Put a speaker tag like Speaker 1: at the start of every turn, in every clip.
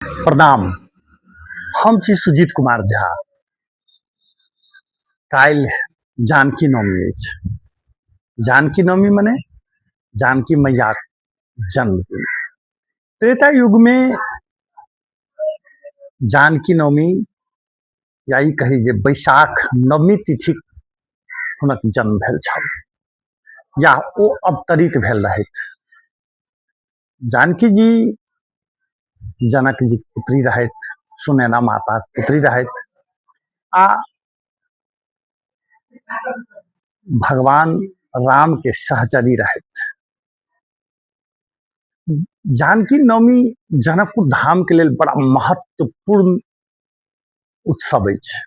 Speaker 1: प्रणाम। हम छी सुजीत कुमार झा। काल्हि जानकी नवमी अछि। जानकी नवमी मने जानकी मैयाक जन्मदिन। त्रेता युगमे जानकी नवमी या ई कही जे बैशाख नवमी तिथि हुनक जन्म भेल छल या ओ अवतरित भेल रहथि। जानकी जी जनक जी के पुत्री रहथि, सुनैना माता के पुत्री रहथि आ भगवान राम के सहचरी रहथि। जानकी नवमी जनकपुर धाम के लेल बड़ा महत्वपूर्ण उत्सव अछि।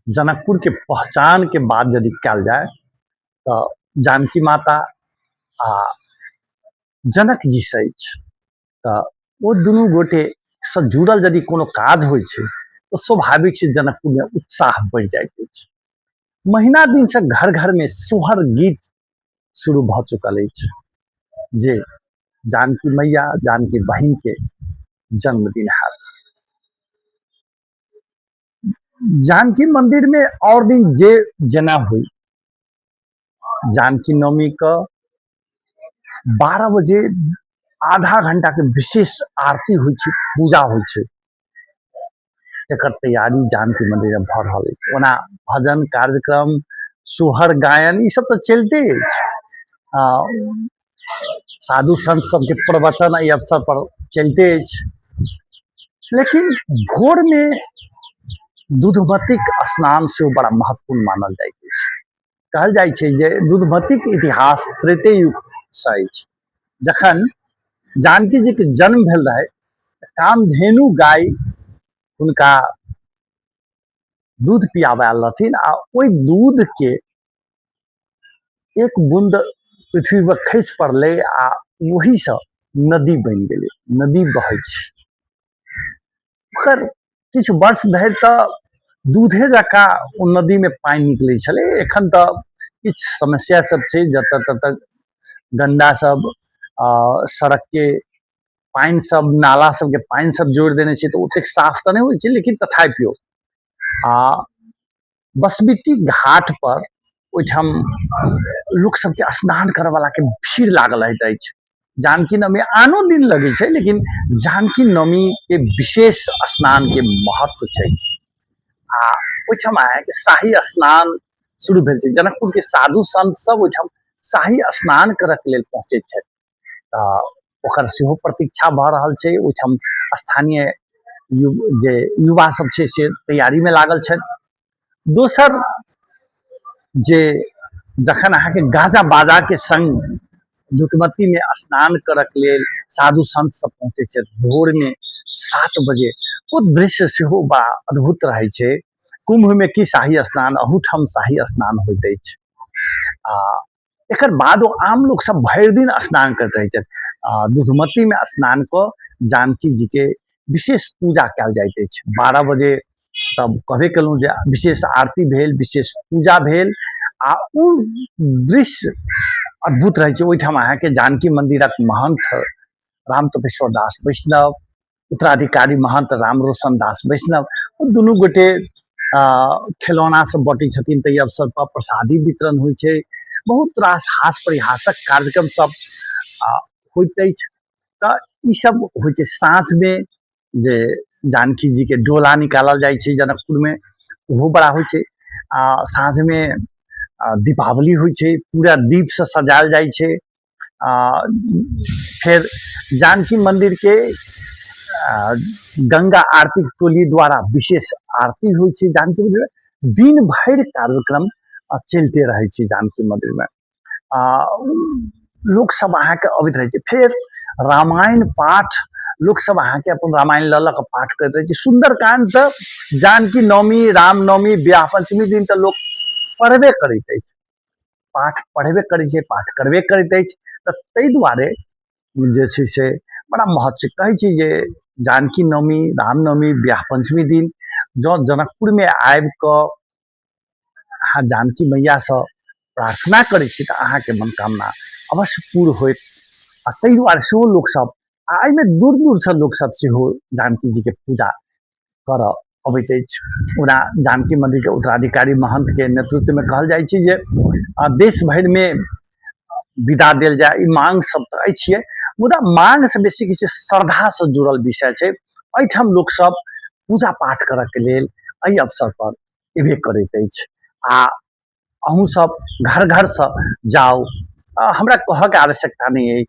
Speaker 1: जनकपुर के पहचान के बात यदि कयल जाय तऽ जानकी माता आ जनक जी से अछि, तऽ ओ दुनू गोटे से जुड़ल यदि कोनो काज होइ छै तऽ स्वाभाविक छै जनकपुर में उत्साह बढ़ि जाइत अछि। महीना दिन से घर घर में सोहर गीत शुरू भऽ चुकल अछि जे जानकी मैया जानकी बहिन के जन्मदिन हैत। जानकी मंदिर में और दिन जे जेना हुई, जानकी नवमी के 12 बजे आधा घंटा के विशेष आरती होइ छै, पूजा होइ छै। एकर तैयारी जानकी मंदिर में भऽ रहल अछि। ओना भजन कार्यक्रम, सोहर गायन ई सब तऽ चलिते अछि। साधु संत सबके प्रवचन एहि अवसर पर चलिते अछि, लेकिन भोर में दूधमतीक स्नान सेहो बड़ा महत्वपूर्ण मानल जाइत अछि। कहल जाइ छै जे दूधमतीक इतिहास त्रेते युग से अछि। जखन जानकी जी के जन्म भेल रहै, कामधेनु गाय हुनका दूध पियाबय आयल रहथिन आ ओहि दूध के एक बूंद पृथ्वी पर खसि पड़लै आ ओहीसँ नदी बनि गेलै, नदी बहै छै। ओकर किछु वर्ष धरि तऽ दूधे जकाँ ओ नदीमे पानि निकलै छलै। एखन तऽ किछु समस्या सब छै, जतऽ ततऽ गन्दा सब सड़कके पानि सब, नाला सबके पानि सब जोड़ि देने छै, तऽ ओतेक साफ तऽ नहि होइ छै, लेकिन तथापियो आ बसबिट्टी घाट पर ओहिठाम लोक सबके स्नान करऽ वाला के भीड़ लागल रहैत अछि। जानकी नवमी आनो दिन लगै छै, लेकिन जानकी नवमी के विशेष स्नान के महत्व छै। आ ओहिठाम अहाँके शाही स्नान शुरू भेल छै। जनकपुर के साधु संत सब ओहिठाम शाही स्नान करऽ के लेल पहुँचैत छथि, तऽ ओकर सेहो प्रतीक्षा भऽ रहल छै। ओहिठाम स्थानीय जे युवा सब छै से तैयारी मे लागल छथि। दोसर जे जखन अहाँके गाजा बाजा के संग दूधमती मे स्नान करऽ के लेल साधु संत सब पहुँचै छथि भोर मे 7 बजे, ओ दृश्य सेहो बड़ा अद्भुत रहै छै। कुंभ मे की शाही स्नान, अहूठाम शाही स्नान होइत अछि। आ एकर बाद ओ आम लोक सब भरि दिन स्नान करैत रहै छथि। आ दूधमती मे स्नान कऽ जानकी जी के विशेष पूजा कयल जाइत अछि। 12 बजे तब कहबे केलहुँ जे विशेष आरती भेल, विशेष पूजा भेल आ ओ दृश्य अद्भुत रहै छै। ओहिठाम अहाँके जानकी मंदिरक महंथ राम तपेश्वर दास वैष्णव, उत्तराधिकारी महंत राम रोशन दास वैष्णव, ओ दुनू गोटे खिलौना सब बँटै छथिन। ताहि अवसर पर प्रसादी वितरण होइ छै। बहुत रास हास परिहासक कार्यक्रम सब होइत अछि। तऽ ई सब होइ छै। साँझमे जे जानकी जी के डोला निकालल जाइ छै जनकपुर मे, ओहो बड़ा होइ छै। आ साँझमे दीपावली होइ छै, पूरा दीपसँ सजायल जाइ छै। आ फेर जानकी मंदिर के गंगा आरती टोली द्वारा विशेष आरती होइ छै जानकी मंदिर में। दिन भरि कार्यक्रम चलिते रहै छै जानकी मंदिर में। आ लोक सब अहाँके अबैत रहै छै। फेर रामायण पाठ, लोक सब अहाँके अपन रामायण लऽ लऽ कऽ पाठ करैत रहै छै। सुंदरकांड तऽ जानकी नवमी, रामनवमी, विवाह पंचमी दिन तऽ लोक पढ़बे करैत अछि, पाठ पढ़बे करै छै, पाठ करबे करैत अछि। तऽ ताहि दुआरे जे छै से बड़ा महत्व छै। कहै छी जे जानकी नवमी, रामनवमी, विवाह पंचमी दिन जँ जनकपुरमे आबि कऽ अहाँ जानकी मैयासँ प्रार्थना करै छी तऽ अहाँके मनोकामना अवश्य पूर्ण होयत। आ ताहि दुआरे सेहो लोकसभ आ एहिमे दूर दूरसँ लोकसभ सेहो जानकी जीके पूजा करऽ अबैत अछि। ओना जानकी मन्दिरके उत्तराधिकारी महन्थके नेतृत्वमे कहल जाइ छै जे देश भरिमे विदा देल जाय, ई मांग सब तऽ अछिए, मुदा मांग से बेसी किछु श्रद्धासँ जुड़ल विषय छै। एहिठाम लोकसभ पूजा पाठ करऽके लेल एहि अवसर पर एबे करैत अछि। आ अहूँ सब घर घरसँ जाउ, हमरा कहऽके आवश्यकता नहि अछि,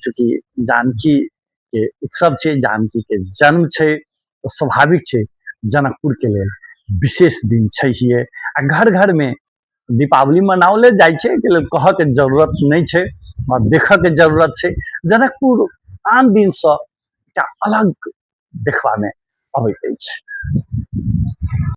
Speaker 1: चूँकि जानकीके उत्सव छै, जानकीके जन्म छै, तऽ स्वाभाविक छै जनकपुरके लेल विशेष दिन छैहे। आ घर घरमे दीपावली मनाओले जाइ छै, एहिके लेल कहऽके जरूरत नहि छै आओर देखऽके जरूरत छै। जनकपुर आन दिनसँ एकटा अलग देखबामे अबैत अछि।